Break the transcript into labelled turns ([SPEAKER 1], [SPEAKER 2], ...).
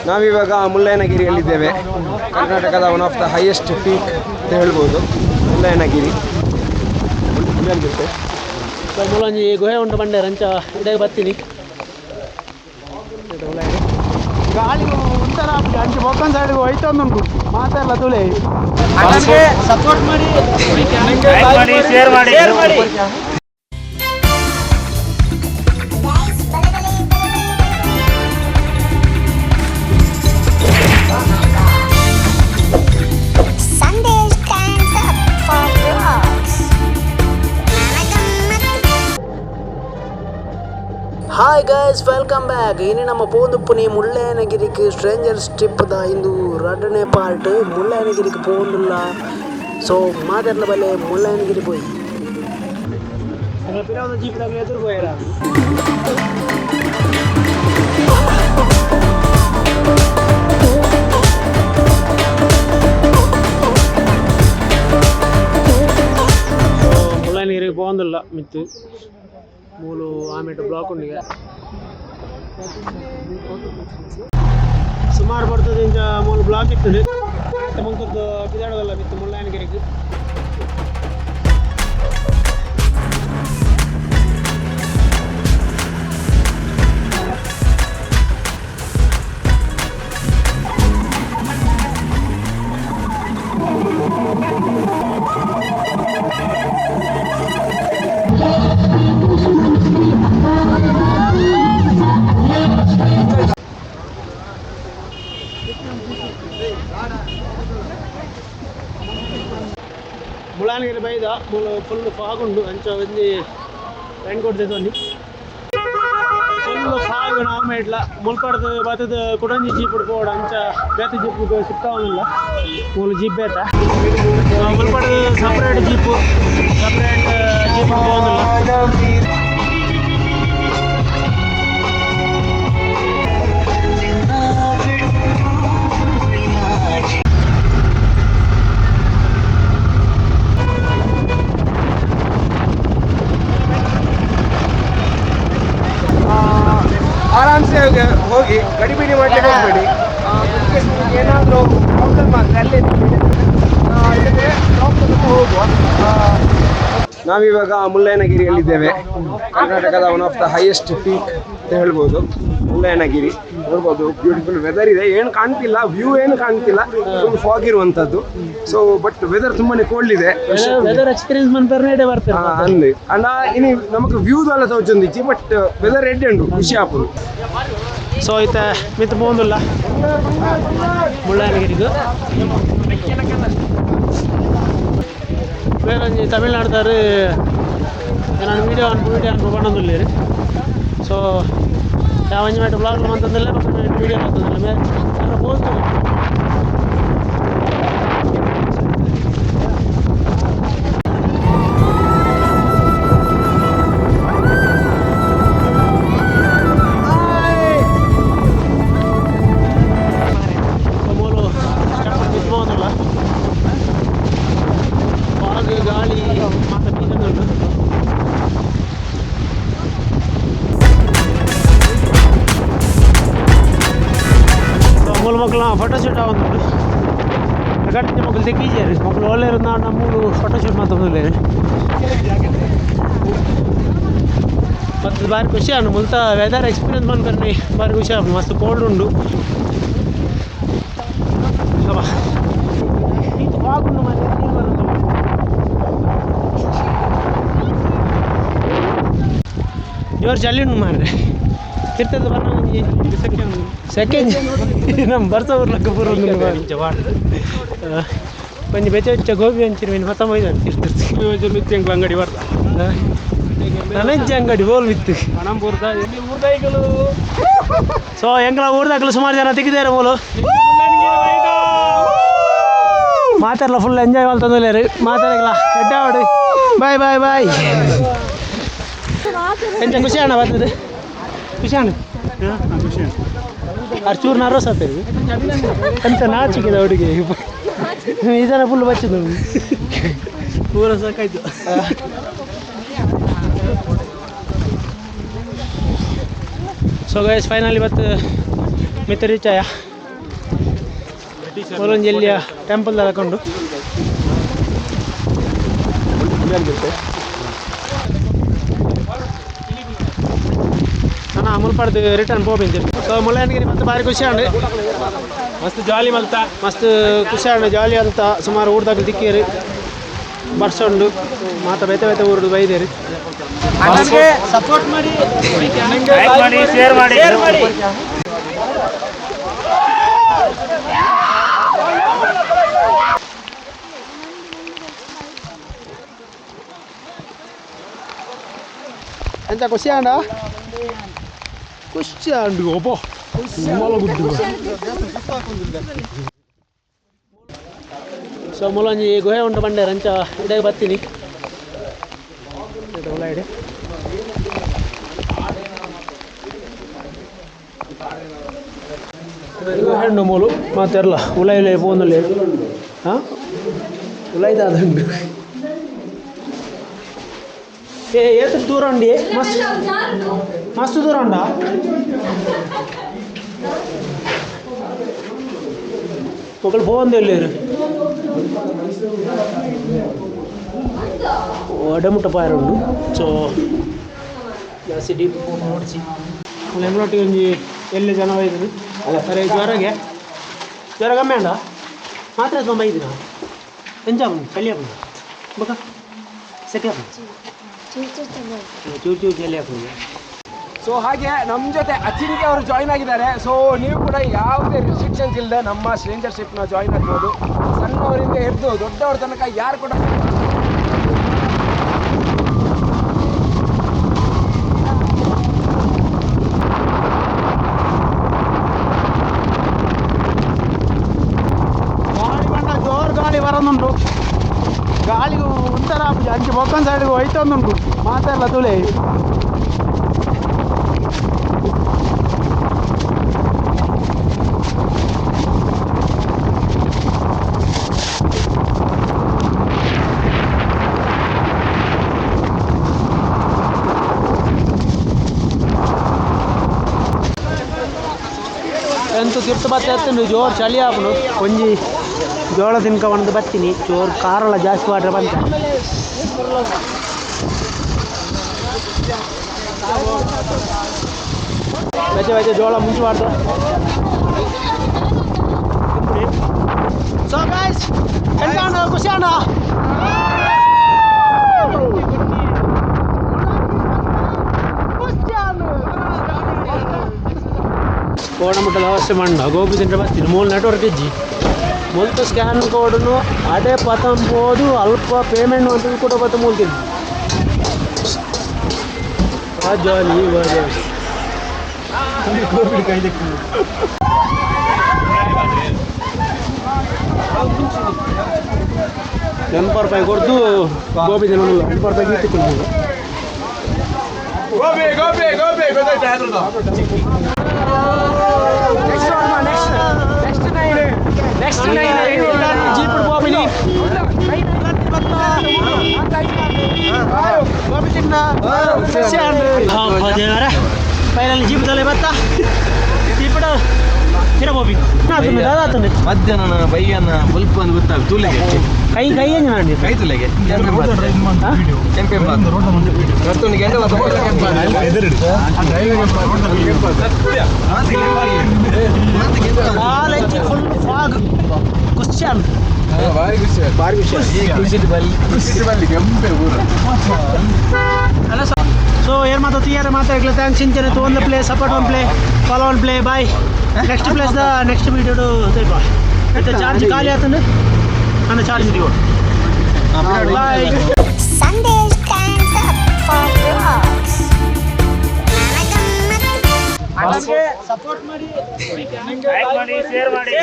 [SPEAKER 1] ನಾವಿವಾಗ ಮುಳ್ಳಯ್ಯನಗಿರಿಯಲ್ಲಿದ್ದೇವೆ. ಕರ್ನಾಟಕದ one of the highest peak ಅಂತ ಹೇಳ್ಬೋದು ಮುಳ್ಳಯ್ಯನಗಿರಿ.
[SPEAKER 2] ಸೊ ಮೂಲೊಂಜಿ ಗುಹೆ ಉಂಟು ಬಂಡೆ ರಂಚ ಇಡೇ ಬರ್ತೀನಿ.
[SPEAKER 3] ಗಾಳಿ ಒಂಥರ ಅಂಚೆ ಬೊಕ್ಕನ್ ಸೈಡ್ ಹೋಯ್ತೊಂದುಂಟು ಮಾತೆಲ್ಲ ತುಳೆ.
[SPEAKER 2] ಸಪೋರ್ಟ್ ಮಾಡಿ.
[SPEAKER 4] ಮಾಡಿ, ಶೇರ್ ಮಾಡಿ.
[SPEAKER 2] ಶೇರ್ ಮಾಡಿ.
[SPEAKER 5] Sunday stands up for rocks.
[SPEAKER 2] Hi guys, welcome back. ಇನ್ನು ನಮ್ಮ ಪೋಂದುಪ್ಪುನಿ ಮುಳ್ಳಯ್ಯನಗಿರಿಗೆ ಸ್ಟ್ರೇಂಜರ್ಸ್ ಟ್ರಿಪ್ದ ಇಂದು ರಡ್ಡನೇ ಪಾರ್ಟ್. ಮುಳ್ಳಯ್ಯನಗಿರಿಗೆ ಪೋಂದುಲ್ಲ. ಸೊ ಮಾತೆರ್ನ ಬಲೆ ಮುಳ್ಳಯ್ಯನಗಿರಿ ಪೋಯಿ ಜೀಪ್ ಎದುರು ಪೋಯರ. ಮುಳ್ಳಯ್ಯನಗಿರಿಗೆ ಪೋಂದುಲ್ಲ ಮಿತ್ತು ಮೂಲು ಆಮೇಲೆ ಬ್ಲಾಕ್ ಉಂಡಿಗೆ ಸುಮಾರು ಬರ್ತದೆ. ಇಂಚ ಮೂಲು ಬ್ಲಾಕ್ ಇರ್ತದೆ. ಮುಂಕದ್ದು ಬಿದಾಡೋದಲ್ಲ ಮಿತ್ತು ಮುಳ್ಳಯ್ಯನಗಿರಿಗೆ. ಮುಳ್ಳಯ್ಯನಗಿರಿ ಬೈದ ಮೂಲು ಫುಲ್ ಫಾಗ್ ಉಂಡು. ಅಂಚ ಒಂಜಿ ರೈನ್ ಕೋಟ್ ದೆತೊಂಡಿ. ಫುಲ್ ಫಾಗ್ ನಾಮ ಇಡ್ಲ ಮುಲ್ಪಡ್ದು ಬತ್ತದ ಕುಡೊಂಜಿ ಜೀಪ್ ಪೋಡು. ಅಂಚ ಬೇತೆ ಜೀಪ್ ಸಿಕ್ತಾವನಿಲ್ಲ. ಮೂಲು ಜೀಪ್ ಬೇತ ಮುಲ್ಪಡ್ದು ಸಪ್ರೇಟ್ ಜೀಪು, ಸಪ್ರೇಟ್ ಜೀಪ್ ಪೋವೊಂದುಲ್ಲ.
[SPEAKER 1] ಆರಾಮ್ಸೆ ಹೋಗಿ, ಗಡಿಬಿಡಿ ಮಾಡ್ಲಿಕ್ಕೆ ಹೋಗ್ಬೇಡಿ. ಏನಾದರೂ ಪ್ರಾಬ್ಲಮ್ ಆದರೆ ಅಲ್ಲೇ ಇಲ್ಲದ್ರೆ ಡಾಕ್ಟರ್ ಹತ್ರ ಹೋಗುವ. ನಾವಿವಾಗ ಮುಳ್ಳಯ್ಯನಗಿರಿಯಲ್ಲಿದ್ದೇವೆ. ಕರ್ನಾಟಕದ one of the highest peak ಅಂತ ಹೇಳ್ಬೋದು ಮುಳ್ಳಯ್ಯನಗಿರಿ. ನೋಡ್ಬೋದು, ಬ್ಯೂಟಿಫುಲ್ ವೆದರ್ ಇದೆ. ಏನು ಕಾಣ್ತಿಲ್ಲ, ವ್ಯೂ ಏನು ಕಾಣ್ತಿಲ್ಲ, ಫುಲ್ ಫಾಗ್ ಇರುವಂಥದ್ದು. ಸೊ ಬಟ್ ವೆದರ್ ತುಂಬಾನೇ ಕೋಲ್ಡ್ ಇದೆ.
[SPEAKER 2] ವೆದರ್ ಎಕ್ಸ್ಪೀರಿಯನ್ಸ್ ಮನ್ಪರ್ನೇ ಬರ್ತಾರೆ.
[SPEAKER 1] ಅಂದ್ ಅಂಡ ಇನಿ ನಮಕ್ ವ್ಯೂದಲ್ಲ ತೋಚೊಂದಿಚ್ಚಿ, ಬಟ್ ವೆದರ್ ಎಡ್ಡೆ ಉಂಡು, ಖುಷಿ ಆಪುಂಡು.
[SPEAKER 2] ಸೊ ಇತ್ತ ಮಿತ್ತು ಪೋಂದುಲ್ಲ ಮುಳ್ಳಯ್ಯನಗಿರಿಗೂ. ಬೇರೊಂಜಿ ತಮಿಳ್ನಾಡ್ದಾರು ನಾನು ವೀಡಿಯೋ ಅನ್ಪು ವೀಡಿಯೋ ಅನ್ಪು ಪಂಡೊಂದುಲ್ಲೆರ್. ಸೊ ಯಾವ ಒಂಜಿ ಮೇಟ್ ಬ್ಲಾಗ್ ಮಂತೊಂದುಲ್ಲೆ, ಬೊಕ್ಕ ವೀಡಿಯೋ ಮಂತೊಂದುಲ್ಲೆ ಮೇ ಪೋಸ್ಟ್. ಮೂಲು ಸ್ಟೆಪ್ ಮಿತ್ತು ಪೋವೊಂದುಲ್ಲ. ಫಾಗ್ ಗಾಳಿ ಮಾತ ಬೀಸೊಂದುಂಡು. ಸೊ ಮೂಲು ಮಕ್ಕಳ ಫೋಟೋ ಶೂಟ್ ಆವೊಂದುಂಡು. ಕಟ್ಟಿನ ಮೊಕುಲು ತೆಕ್ಕೀಜೆರ್. ಮೊಕುಲು ಒಲ್ಲೆರ್ ನಾಡ ಮೂಲು ಫೋಟೋ ಶೂಟ್ ಮಂತೊಂದುಲ್ಲೆರ್. ಮತ್ತು ಬಾರಿ ಖುಷಿ ಆಂಡ್ ಮುಲ್ತ ವೆದರ್ ಎಕ್ಸ್ಪೀರಿಯನ್ಸ್ ಮನ್ಪೆರ್ನಿ. ಬಾರಿ ಖುಷಿ ಆಪುಂಡು. ಮಸ್ತ್ ಕೋಲ್ಡ್ ಉಂಡು. ಅಬ್ಬಾ, ಈತ್ ಫಾಗ್ ಉಂಡು ಮಾರ್ರೆ, ನೀರು ಬರುತ್ತಲ್ಲ. ಜೋರು ಚಳಿ ಉಂಡು ಮಾರ್ರೆ. ತಿರ್ತದ ಬರ್ನ ಒಂಜಿ ಸೆಕೆಂಡ್ ನಮ್ಮ ಬರ್ಸ ಬರ್ಲಕ್ಕ ಪೂರ ಉಂಡು. ಒಂಜಿ ಬೆಚ್ಚ ಬೆಚ್ಚ ಗೋಬಿ ಅಂಚಿನ ಮೀನು ಮತ್ತ ಮೈದಾನ ತಿರ್ತಿರ್ತಿ.
[SPEAKER 3] ಅಂಗಡಿ ಬರ್ದ.
[SPEAKER 2] ನನಜ್ಜಿ ಅಂಗಡಿ ಬೋಲ್ ಬಿತ್ತು. ಸೊ ಎಂಗ್ಲ ಊರ್ದಾಕ್ಲು ಸುಮಾರು ಜನ ತಿಕ್ಕಿದ್ದಾರೆ. ಮೂಲು ಮಾತಾಡಲ ಫುಲ್ ಎಂಜಾಯ್ ಮಾಡ್ತಂದ್ರೆ ಮಾತಾಡಲ್ಲ. ಎಡ್ಡಾವಡು ಬಾಯ್ ಬಾಯ್ ಬಾಯ್. ಎಂಚ ಖುಷಿ ಅಣ್ಣ ಬರ್ತದೆ? ಖುಷಿ ಅಣ್ಣ. ಅವ್ರು ಚೂರು ನರ್ವಸ್ ಆಗ್ತಾರೆ ಅಂತ ನಾಚಿಕೆ ಅವರಿಗೆ. ಈ ಜನ ಫುಲ್ ಬಚ್ಚಿದ್ದು.
[SPEAKER 3] ಪೂರ ಸಾಕಾಯ್ತು.
[SPEAKER 2] ಸೊ ಗೈಸ್, ಫೈನಲಿ ಇವತ್ತು ಮಿತ್ತ ರೀಚ್ ಆಯ. ಮೂಲೊಂಜಿ ಎಲ್ಲಿಯ ಟೆಂಪಲ್ ದಲಕೊಂಡು ನಾನು ಮುಲ್ಪಡ್ದು ರಿಟರ್ನ್ ಪೋಪಿಂತಿ. ಸೊ ಮುಳ್ಳಯ್ಯನಗಿರಿ ಮತ್ತೆ ಭಾರಿ ಖುಷಿ ಆಂಡ್, ಮಸ್ತ್ ಜಾಲಿ ಮಲ್ತ, ಮಸ್ತ್ ಖುಷಿ ಆಂಡ್ ಜಾಲಿ ಅಂತ. ಸುಮಾರು ಊರ್ದಾಗ ದಿಕ್ಕೇರಿ ಬರ್ಸೊಂಡು ಮಾತ ಬೇತೆ ಬೇತೆ ಊರುಡು ಬೈದೇರಿ. ಸಪೋರ್ಟ್ ಮಾಡಿ,
[SPEAKER 4] ಲೈಕ್ ಮಾಡಿ, ಶೇರ್ ಮಾಡಿ.
[SPEAKER 2] ಎಂತ ಖುಷಿ ಆಂಡ? ಖುಷಿ ಆಂಡ್ ಒಬ್ಬ. ಸೊ ಮೂಲೊಂಜಿ ಗುಹೆ ಉಂಟು ಬಂಡೆ ಅಂಚ ಇದಾಗ ಬತ್ತೀನಿ ಉಲಾಯಿಡೆ. ಗುಹೆ ಉಂಡು ಮೂಲು ಮಾತೆರ್ಲ ಉಲಾಯಿ ಉಲಾಯಿ ಪೋಂದುಲ್ಲೆ. ಹಾಂ, ಉಲಾಯ್ದಾದುಂಡು. ಏ ಏತ್ ದೂರ ಉಂಡಿ? ಮಸ್ತ್ ಮಸ್ತ್ ದೂರ ಉಂಡಾ? ఒకళ్ళు పోంది వెళ్ళారు. ಒಡಮುಟ್ಟ ಪಾಯರ ಉಂಡು. ಸೊ ಜಾಸ್ತಿ ಡೀಪ್ ನೋಡಿಸಿ ಎಂಗ್ಲೊಟ್ಟಿಗೆ ಒಂಜಿ ಎಲ್ಲಿ ಜನ ಬೈದಿನಿ. ಅರೆ ಜ್ವರಗೆ ಜ್ವರ ಕಮ್ಮಿ ಅಂಡ ಮಾತ್ರ ಬೈದಿನ ಎಂಚ ಆಪುಂಡು? ಚಳಿ ಆಪುಂಡು ಬೊಕ ಸೆಕೆ ಆಪುಂಡು, ಚೂರು ಚೂರು ಚಳಿ ಆಪುಂಡು.
[SPEAKER 1] ಸೊ ಹಾಗೆ ನಮ್ಮ ಜೊತೆ ಅಚಿಂಕ್ಯ ಅವರು ಜಾಯ್ನ್ ಆಗಿದ್ದಾರೆ. ಸೊ ನೀವು ಕೂಡ ಯಾವುದೇ ರಿಸ್ಟ್ರಿಕ್ಷನ್ಸ್ ಇಲ್ಲದೆ ನಮ್ಮ ಸ್ಟ್ರೇಂಜರ್ಶಿಪ್ನ ಜಾಯ್ನ್ ಆಗ್ಬೋದು. ಸಣ್ಣವರಿಂದ ಹಿಡಿದು ದೊಡ್ಡವ್ರ ತನಕ ಯಾರು ಕೂಡ
[SPEAKER 3] ಗಾಳಿ ಬಂಡ ಜೋರು ಗಾಳಿ ಬರೋದುಂಟು. ಗಾಳಿಗೆ ಒಂಥರ ಅಂಚೆ ಬೊಕ್ಕನ್ ಸೈಡ್ಗೆ ಹೋಯ್ತೊಂದುಂಟು ಮಾತೆಲ್ಲ ತುಳೆ.
[SPEAKER 2] ಎಂತ ತಿರ್ತು ಬತ್ತ ಎತ್ತುಂಡು ಜೋರು ಚಳಿ ಆಪುಂಡು. ಒಂಜಿ ಜೋಳ ತಿನ್ಕ ಒಂದು ಬತ್ತೀನಿ. ಜೋರು ಖಾರಲ್ಲ ಜಾಸ್ತಿ ವಾಟ್ರೆ ಬಂತ. ಬೆಚ್ಚ ಬೆಚ್ಚ ಜೋಳ ಮುಂಚೆ ವಾಡ್ತ.
[SPEAKER 3] ಸೊ ಗೈಸ್ ಎಂತ ಖುಷಿ ಅಣ್ಣ?
[SPEAKER 2] ಕೋಡಮುಟ್ಟದ ಅವಸ್ಥೆ ಮಣ್ಣ ಗೋಪಿ ಸೆಂಟರ್ ಬರ್ತೀನಿ. ಮೂಲ ನೆಟ್ವರ್ಕ್ ಇಜ್ಜಿ ಮುಲ್ತು ಸ್ಕ್ಯಾನ್ ಕೋಡ್ನು ಅದೇ ಪತಂಬೋದು ಅಲ್ಪ ಪೇಮೆಂಟ್ ಅಂತ ಕೂಡ ಬತ್ತ ಮೂಲ್ತಿನಿ. ಜಾಲಿ ಜಾಲಿ ಎಂಪರ್ ರೂಪಾಯಿ ಕೊಡ್ದು ಗೋಬಿ ತಿನ್ನೋದಿಲ್ಲ. ಎಂಪರ್ ರೂಪಾಯಿ ಇಟ್ಟುಕೊಂಡು
[SPEAKER 1] ಗೋಬಿ ಗೋಬಿ ಗೋಬಿ ನೆಕ್ಸ್ಟ್
[SPEAKER 2] ಜೀಪ್ ಗೋಬಿನಿ
[SPEAKER 3] ಗೋಬಿ ತಿನ್ನ.
[SPEAKER 2] ಫೈನಲ್ ಜೀಪ್ ತಲೆ ಬತ್ತ ಜೀಪಡ ತಿರ ಗೋಬಿ ದಾದಾತಂದೆ.
[SPEAKER 1] ಮಧ್ಯಾಹ್ನ ಬೈಯನ ಬಲ್ಪ್ ಅಂತ ಗೊತ್ತಾಗ ತುಲೆಗೆ
[SPEAKER 2] ಕೈ ಕೈ ಏನು ಮಾಡಿ
[SPEAKER 1] ಕೈ ತುಲೆಗೆ ಕೆಂಪೆ
[SPEAKER 2] ಫುಲ್ ಫಾಗ್ ಖುಷಿ ಅಲ್ಲ. ಸೊ ಏನು ಮಾತಾ ತೀಯಾರ ಮಾತಾಡ್ಲಿ. Thanks ಇಂಚನೆ ತು ಒಂದು play support one play follow one play bye. Next place the next video ಮತ್ತೆ ಚಾರ್ಜ್ ಖಾಲಿ ಆತಂದ್ರೆ ನನ್ನ ಚಾರ್ಜ್ ಇದೆಯೋ. Bye.
[SPEAKER 5] Sunday stands up for vlogs.
[SPEAKER 2] Support ಮಾಡಿ,
[SPEAKER 4] ಲೈಕ್ ಮಾಡಿ, ಶೇರ್ ಮಾಡಿ.